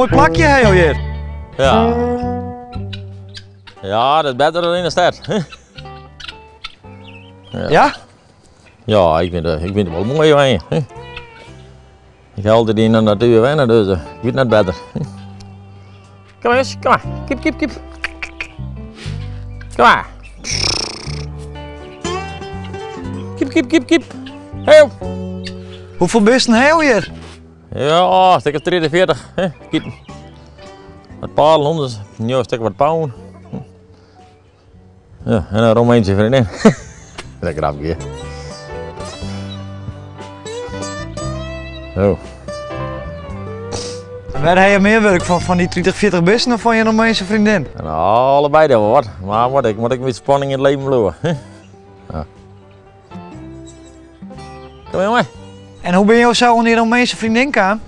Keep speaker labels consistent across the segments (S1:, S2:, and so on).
S1: Moai plakje ha jo hjir.
S2: Ja. Ja, dat is better dan yn de stêd.
S1: Ja? Ja,
S2: ja ik fyn it, ik fyn it wol moai wenjen. Ik ha altyd yn de natuer wenne, dus ik wit net better. Kom eens, kom mar. Kiep, kiep, kiep. Kom mar. Kiep, kiep, kiep, kiep. Heel.
S1: Hoefolle bisten ha jo hjir?
S2: Ja, in stik of 30, 40. Kiep. Wat paarden, hûndert, in stik wat pauwen. Ja, en in Romeinse vriendin. Dat grapje. Zo.
S1: En wêr ha je mear wurk fan, fan dy 30, 40 bisten of fan je Romeinse vriendin?
S2: Nou, allebei wel wat. Maar moet ik met spanning in het leven blijven. Ja. Kom jongen.
S1: En hoe ben je zo oan dy Romeinse vriendin kaam?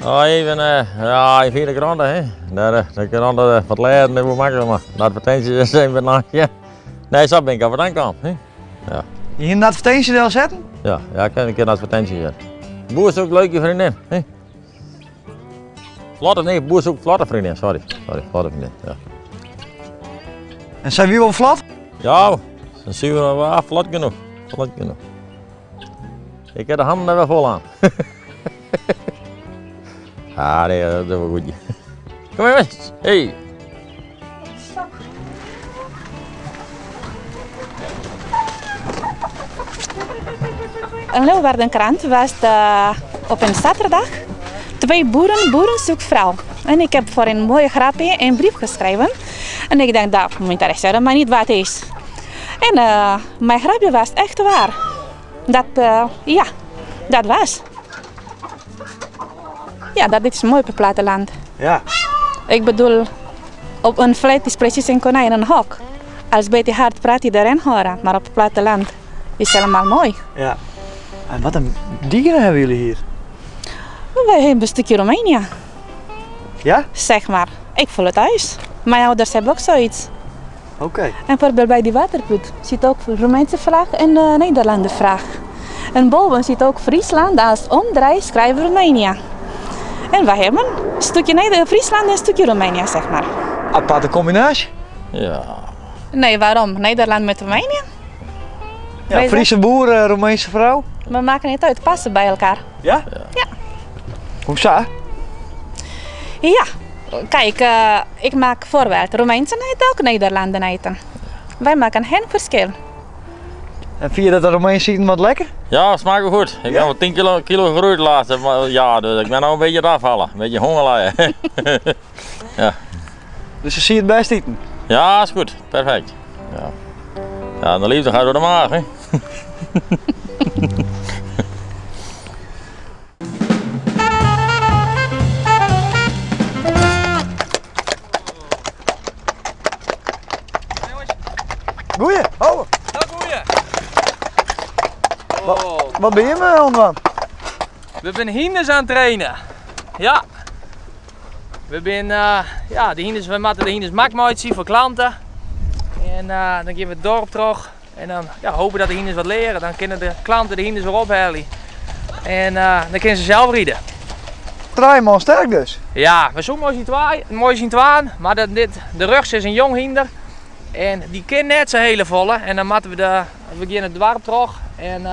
S2: Oh, even, ja, via de krante, hè. Daar, de krante wat lêzen is wol maklik, mar de advertinsjes zijn wat lang, ja. Nee, sa bin ik al wat kaam, hè. Ja.
S1: Je hiene een advertinsje delsetten?
S2: Ja, ja, ik kin in advertinsje zetten. Boer zoekt leuke vriendin, hè. Vlotte, nee, boer zoekt vlotte vriendin, sorry. Sorry, vlotte vriendin, ja.
S1: En zijn wie wol flot?
S2: Ja, ze zijn wel vlot genoeg. Vlot genoeg. Ik heb de handen er wel vol aan. Ah, nee, dat is wel goed. Kom maar, jongens. Hey.
S3: Een Leeuwardenkrant was de, op een zaterdag. Twee boeren, boeren zoekt vrouw. En ik heb voor een mooie grapje een brief geschreven. En ik denk, dat moet interesseert mij niet wat het is. En mijn grapje was echt waar. Dat, ja, dat was. Ja, dat is mooi op het platteland.
S1: Ja.
S3: Ik bedoel, op een flat is precies een konijn in een hok. Als het beetje hard praat, iedereen horen. Maar op het platteland is het helemaal mooi.
S1: Ja. En wat een dieren hebben jullie hier?
S3: Wij hebben een stukje Roemenië.
S1: Ja?
S3: Zeg maar. Ik voel het thuis. Mijn ouders hebben ook zoiets.
S1: Oké.
S3: En bijvoorbeeld bij die waterput zit ook de Roemeense vlag en de Nederlandse vlag. En boven zit ook Friesland, als omdraai schrijven Roemenië. En wij hebben een stukje Friesland en een stukje Roemenië, zeg maar.
S1: Aparte combinatie?
S2: Ja.
S3: Nee, waarom? Nederland met Roemenië?
S1: Ja, Friese boer, Roemeense vrouw.
S3: We maken het uit, passen bij elkaar.
S1: Ja?
S3: Ja.
S1: Hoe zo?
S3: Ja, kijk, ik maak voorbeeld. Roemeense eten ook Nederlanden eten. Wij maken geen verschil.
S1: En vind je dat de Roemeense eten wat lekker?
S2: Ja, smaakt wel goed. Ik ben wel 10 kilo gegroeid laatst. Maar ja, dus ik ben nou een beetje aan het afvallen. Een beetje hongerlijden. Ja.
S1: Dus ze zien het best eten?
S2: Ja, is goed. Perfect. Ja. Ja, de liefde gaat door de maag, hè?
S1: Goeie, oh.
S4: Ja, goeie.
S1: Wat ben je me aan het doen?
S4: We zijn hinders aan het trainen. Ja. We zijn, ja, de hinders, we moeten de hinders makkelijk zien voor klanten. En dan gaan we het dorp terug. En dan, ja, hopen dat de hinders wat leren. Dan kunnen de klanten de hinders weer ophalen. En dan kunnen ze zelf rijden.
S1: Draai man sterk dus.
S4: Ja, we zoeken mooi zien mooi zien twaan, maar dat, dit, de rug is een jong hinder. En die kan net zijn hele volle. En dan moeten we de, we gaan het dorp terug. En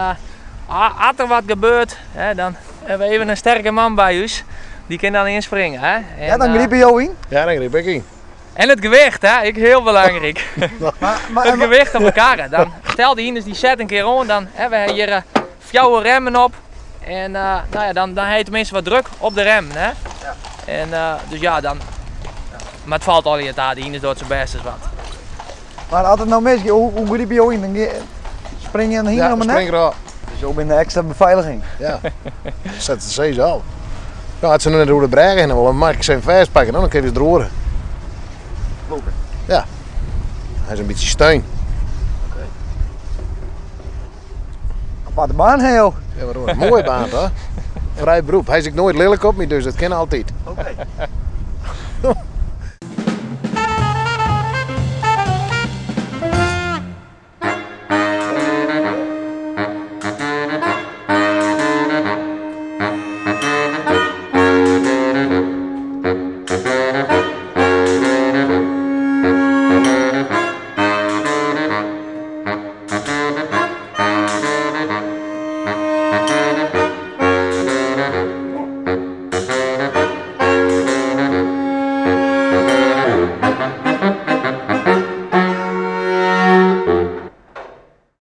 S4: als er wat gebeurt, hè, dan hebben we even een sterke man bij ons. Die kan dan inspringen. Hè. En,
S1: ja, dan griep je jou in?
S5: Ja, dan griep ik in.
S4: En het gewicht, hè, ik heel belangrijk.
S1: Maar,
S4: het gewicht op elkaar. Hè. Dan, stel die hinders die zet een keer om, dan hebben we hier fjouwe remmen op. En nou ja, dan heb je tenminste wat druk op de rem. Hè.
S1: Ja.
S4: En dus ja, dan. Maar het valt al niet uit, die hinders doet zijn best eens wat.
S1: Maar als het nou misgaat, hoe griep je jou in? Dan spring je aan de hinder
S5: Ja,
S1: om de
S5: spring
S1: nek?
S5: erop.
S1: Dus ook in de extra beveiliging.
S5: Ja, zet de zee zo. Nou, als ze net door de breg heen willen, dan mag ik zijn vastpakken, dan kun je ze droren.
S1: Lopen.
S5: Ja, hij is een beetje steun.
S1: Oké. Aparte baan, hè, joh.
S5: Ja, waarom? Een mooie baan, toch? Vrij beroep. Hij is ook nooit lelijk op me, dus dat kan altijd.
S1: Oké.